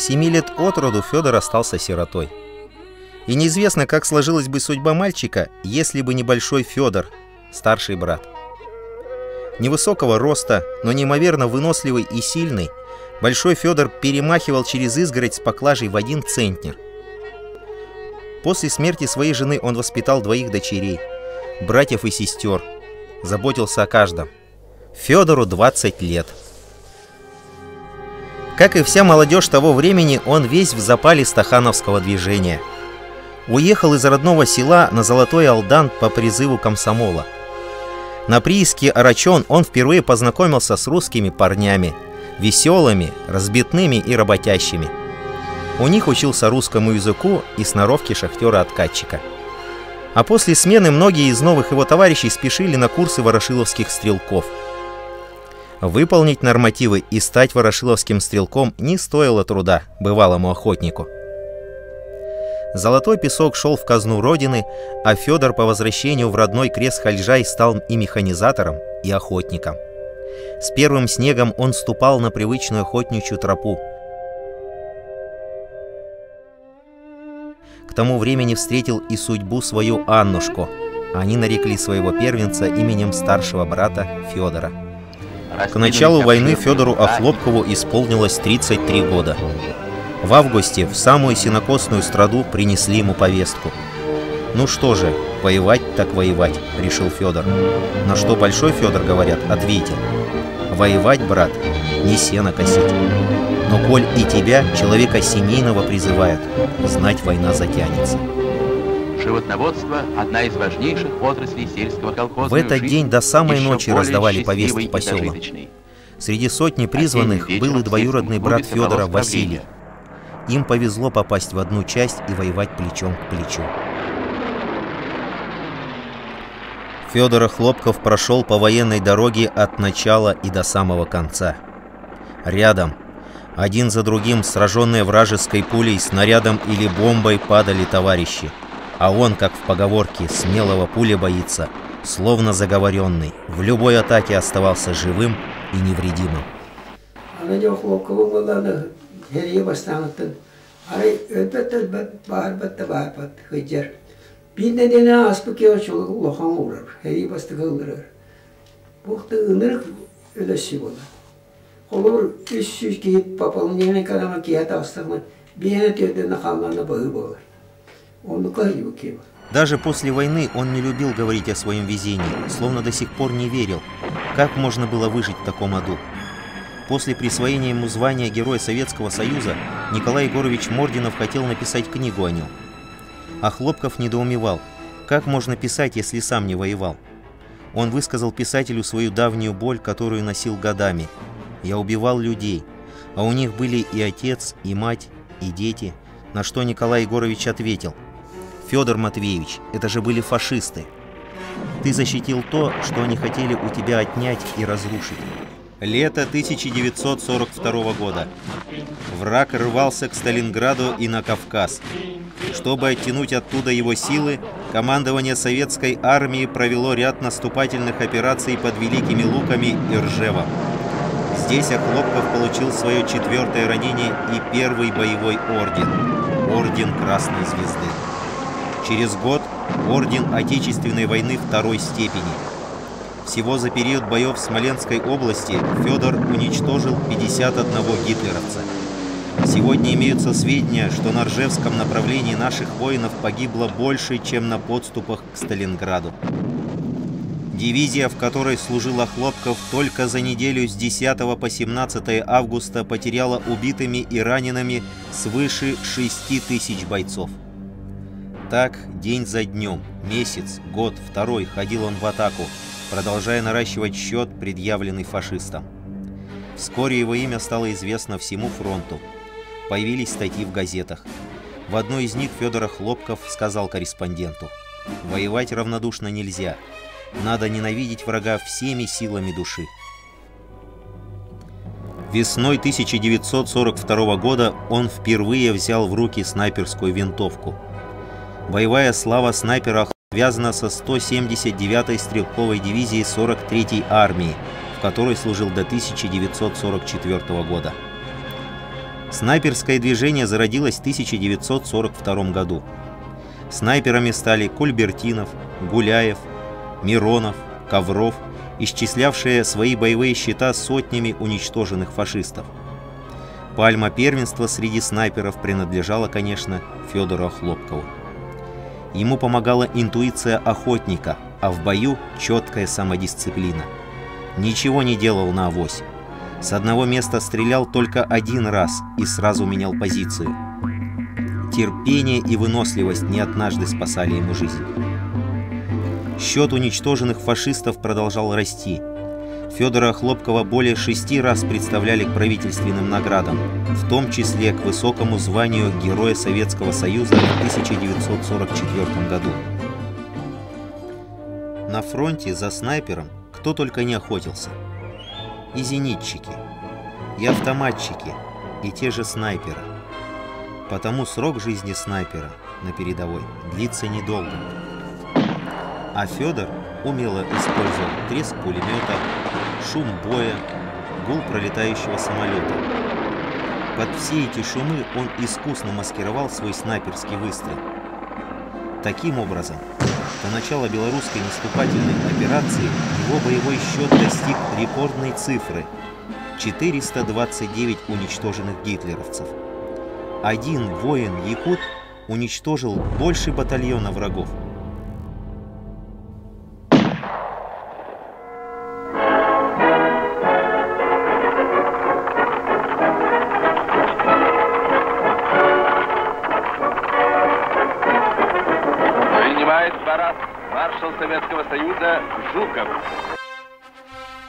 Семи лет от роду Федор остался сиротой. И неизвестно, как сложилась бы судьба мальчика, если бы не большой Федор, старший брат. Невысокого роста, но неимоверно выносливый и сильный, Большой Федор перемахивал через изгородь с поклажей в один центнер. После смерти своей жены он воспитал двоих дочерей, братьев и сестер, заботился о каждом. Федору 20 лет. Как и вся молодежь того времени, он весь в запале стахановского движения. Уехал из родного села на Золотой Алдан по призыву комсомола. На прииске Орочон он впервые познакомился с русскими парнями, веселыми, разбитными и работящими. У них учился русскому языку и сноровке шахтера-откатчика. А после смены многие из новых его товарищей спешили на курсы ворошиловских стрелков. Выполнить нормативы и стать ворошиловским стрелком не стоило труда бывалому охотнику. Золотой песок шел в казну родины, а Федор по возвращению в родной Крест-Хальжай стал и механизатором, и охотником. С первым снегом он ступал на привычную охотничью тропу. К тому времени встретил и судьбу свою Аннушку. Они нарекли своего первенца именем старшего брата Федора. К началу войны Федору Охлопкову исполнилось 33 года. В августе в самую сенокосную страду принесли ему повестку. «Ну что же, воевать так воевать», — решил Федор. На что Большой Федор, говорят, ответил. «Воевать, брат, не сено косить. Но коль и тебя, человека семейного, призывают, знать война затянется». Животноводство – одна из важнейших отраслей сельского колхоза. В этот день до самой ночи раздавали повестки по селам. Среди сотни призванных был и двоюродный брат Федора Василий. Им повезло попасть в одну часть и воевать плечом к плечу. Федор Хлопков прошел по военной дороге от начала и до самого конца. Рядом, один за другим, сраженные вражеской пулей, снарядом или бомбой падали товарищи. А он, как в поговорке, смелого пуля боится, словно заговоренный, в любой атаке оставался живым и невредимым. Биир нэдиэлэ ааспыт киһи оччолорго улахан уурар, сэрии бастакы ылларыгар. Туох да ынырык өлөссүү буолар. Холобур, 300 киһи пополнение калама киһи таҕыстаҕына, биэһэ түөрдэнэ хааллаҕына быһыы буолар. Оннука сылдьыбыт киһи буолар. Даже после войны он не любил говорить о своем везении, словно до сих пор не верил, как можно было выжить в таком аду. После присвоения ему звания Героя Советского Союза Николай Егорович Мординов хотел написать книгу о нем. А Хлопков недоумевал, как можно писать, если сам не воевал. Он высказал писателю свою давнюю боль, которую носил годами. «Я убивал людей, а у них были и отец, и мать, и дети». На что Николай Егорович ответил, «Федор Матвеевич, это же были фашисты. Ты защитил то, что они хотели у тебя отнять и разрушить». Лето 1942 года. Враг рвался к Сталинграду и на Кавказ. Чтобы оттянуть оттуда его силы, командование советской армии провело ряд наступательных операций под Великими Луками и Ржевом. Здесь Охлопков получил свое четвертое ранение и первый боевой орден – Орден Красной Звезды. Через год – Орден Отечественной войны второй степени. Всего за период боев в Смоленской области Федор уничтожил 51 гитлеровца. Сегодня имеются сведения, что на Ржевском направлении наших воинов погибло больше, чем на подступах к Сталинграду. Дивизия, в которой служил Охлопков, только за неделю с 10 по 17 августа потеряла убитыми и ранеными свыше 6 тысяч бойцов. Так, день за днем, месяц, год, второй ходил он в атаку, продолжая наращивать счет, предъявленный фашистам. Вскоре его имя стало известно всему фронту. Появились статьи в газетах. В одной из них Федор Охлопков сказал корреспонденту: «Воевать равнодушно нельзя. Надо ненавидеть врага всеми силами души». Весной 1942 года он впервые взял в руки снайперскую винтовку. Боевая слава снайпера связана со 179-й стрелковой дивизией 43-й армии, в которой служил до 1944 года. Снайперское движение зародилось в 1942 году. Снайперами стали Кульбертинов, Гуляев, Миронов, Ковров, исчислявшие свои боевые счета сотнями уничтоженных фашистов. Пальма первенства среди снайперов принадлежала, конечно, Федору Охлопкову. Ему помогала интуиция охотника, а в бою четкая самодисциплина. Ничего не делал на авось. С одного места стрелял только один раз и сразу менял позицию. Терпение и выносливость не однажды спасали ему жизнь. Счет уничтоженных фашистов продолжал расти. Федора Охлопкова более 6 раз представляли к правительственным наградам, в том числе к высокому званию Героя Советского Союза в 1944 году. На фронте за снайпером кто только не охотился. И зенитчики, и автоматчики, и те же снайперы. Потому срок жизни снайпера на передовой длится недолго. А Федор умело использовал треск пулемета, шум боя, гул пролетающего самолета. Под все эти шумы он искусно маскировал свой снайперский выстрел. Таким образом, до начала белорусской наступательной операции его боевой счет достиг рекордной цифры – 429 уничтоженных гитлеровцев. Один воин-якут уничтожил больше батальона врагов. Принимает парад маршал Советского Союза Жуков.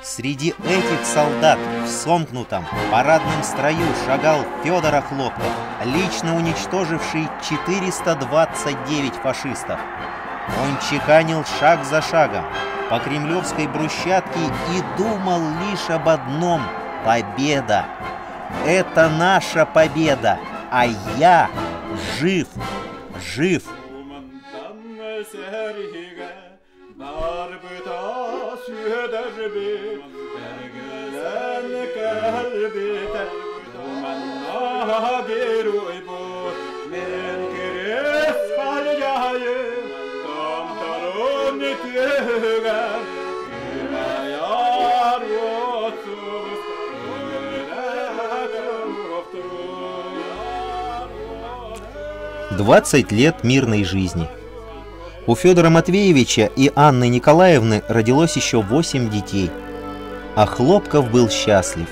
Среди этих солдат в сомкнутом парадном строю шагал Федор Охлопков, лично уничтоживший 429 фашистов. Он чеканил шаг за шагом по кремлевской брусчатке и думал лишь об одном – победа. Это наша победа, а я жив, жив. 20 лет мирной жизни. У Федора Матвеевича и Анны Николаевны родилось еще 8 детей. А Хлопков был счастлив.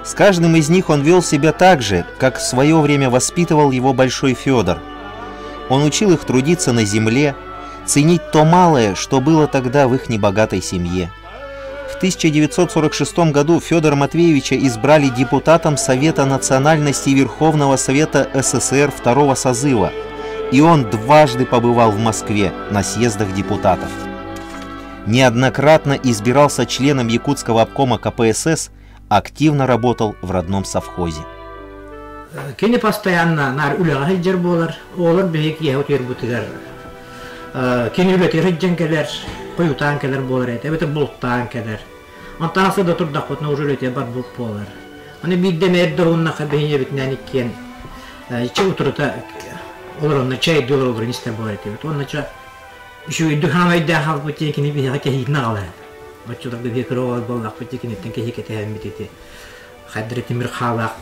С каждым из них он вел себя так же, как в свое время воспитывал его большой Федор. Он учил их трудиться на земле, ценить то малое, что было тогда в их небогатой семье. В 1946 году Федора Матвеевича избрали депутатом Совета национальностей Верховного Совета СССР второго созыва, и он дважды побывал в Москве на съездах депутатов. Неоднократно избирался членом Якутского обкома КПСС, активно работал в родном совхозе. Кини постоянно наар үлэҕэ сылдьар буолар, оҕолор биһиги киэһэ утуйарбытыгар кини үлэтигэр сылдьан кэлэр, хойутаан кэлэр буолар этэ, эбэтэр бултаан кэлэр. Онтон аса да турдахпытына уже үлэтигэр барбыт буолар. Аны биирдэ эмэ эрдэ уһуннахха биһиги эбитинээн иккиэн чэ утурута олоронно чэйдии олороллорун истэр буолар этибит. Уонна чэ үчүгэйдик хаамайдаах хаалбыт диэн кини биһиэхэ кэһиитин аҕалар. Оччолорго биһиги кыра оҕолор буоллахпыт дии киниттэн кэһии кэтэһэммит ити хайдары тимир хаалаах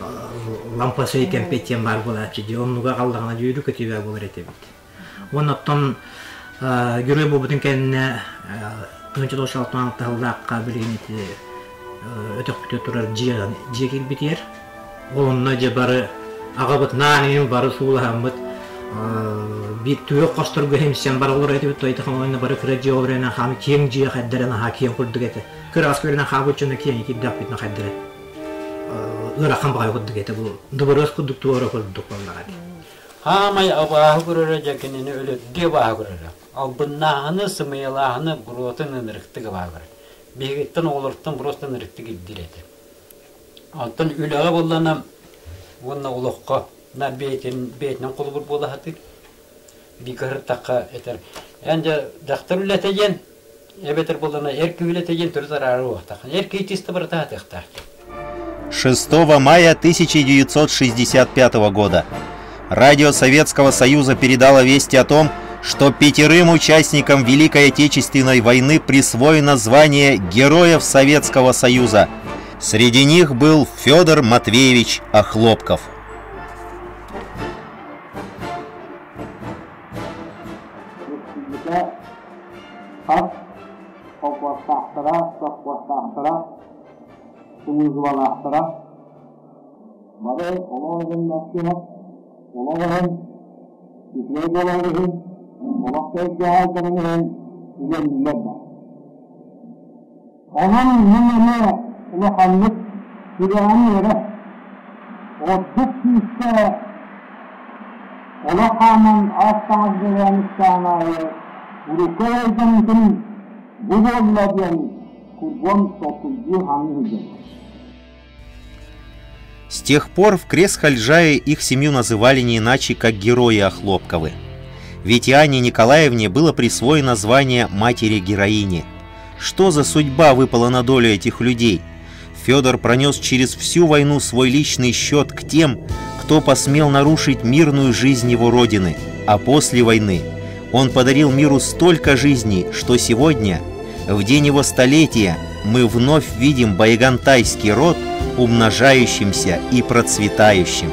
лампасый кэмпиэт диэн баар буолааччы дии оннуга аҕаллаҕына дьүүрү көтүбэ буолар этибит. Уонна оттон герой буолбутун кэннэ 1966 сыллаахха билигин ити өтөхпүтэ турар дьиэ дьиэ киирбитигэр Ол онно дьэ бары аҕабытынаан иһин бары суулаһаммыт биир түөх хосторго химсэн бары олорор этибит тойта хомойно бары кыра дьиэ олорон хаам киэҥ дьиэ хайдарын аһаа киэҥ курдук этэ кыраас көрүнэн хаабыт дьоно киэҥ киирдэхпитинэ хайдары ыарахан баҕайы курдук этэ бу дыбарыас курдук туора курдук буоллаҕа дии. Хаамай абааһы көрөрө дьэ кинини өлөрдүү абааһы көрөрө. Албыннааһыны, сымыйалааһыны буруотун ынырыктык абааһы көрөр. Биһигиттэн оҕолортон просто ынырыктык ирдиир этэ. Онтон үлэҕэ буоллаҕына уонна олоххо на бэйэтин бэйэтинэн холобур буола сатыыр. Бииргэ сырыттахха этэр эн дьэ дьахтар үлэтэ диэн эбэтэр буоллаҕына эр киһи үлэтэ диэн төрүт араарар уохтаах. Эр киһи чисто барыта сатыахтаах. 6 мая 1965 года. Радио Советского Союза передало вести о том, что пятерым участникам Великой Отечественной войны присвоено звание Героев Советского Союза. Среди них был Федор Матвеевич Охлопков. Бары олоҕун олоҕун үчүгэй буоларын иһин, олох кэйгэһэллэрин иһин үлэлииллэр да. Онон мин эмиэ улаханнык сүрэҕим үөрэр. Ордук күүскэ олох хааман аас-таҥас бэлээн истэҕин аайы урукку эрэйдэммитим бу буолла диэн кургуом толкуйдуу саныы сылдьабын. С тех пор в Кресхальжае их семью называли не иначе, как герои Охлопковы. Ведь и Анне Николаевне было присвоено звание матери-героини. Что за судьба выпала на долю этих людей? Федор пронес через всю войну свой личный счет к тем, кто посмел нарушить мирную жизнь его родины. А после войны он подарил миру столько жизней, что сегодня, в день его столетия, мы вновь видим байгантайский род умножающимся и процветающим.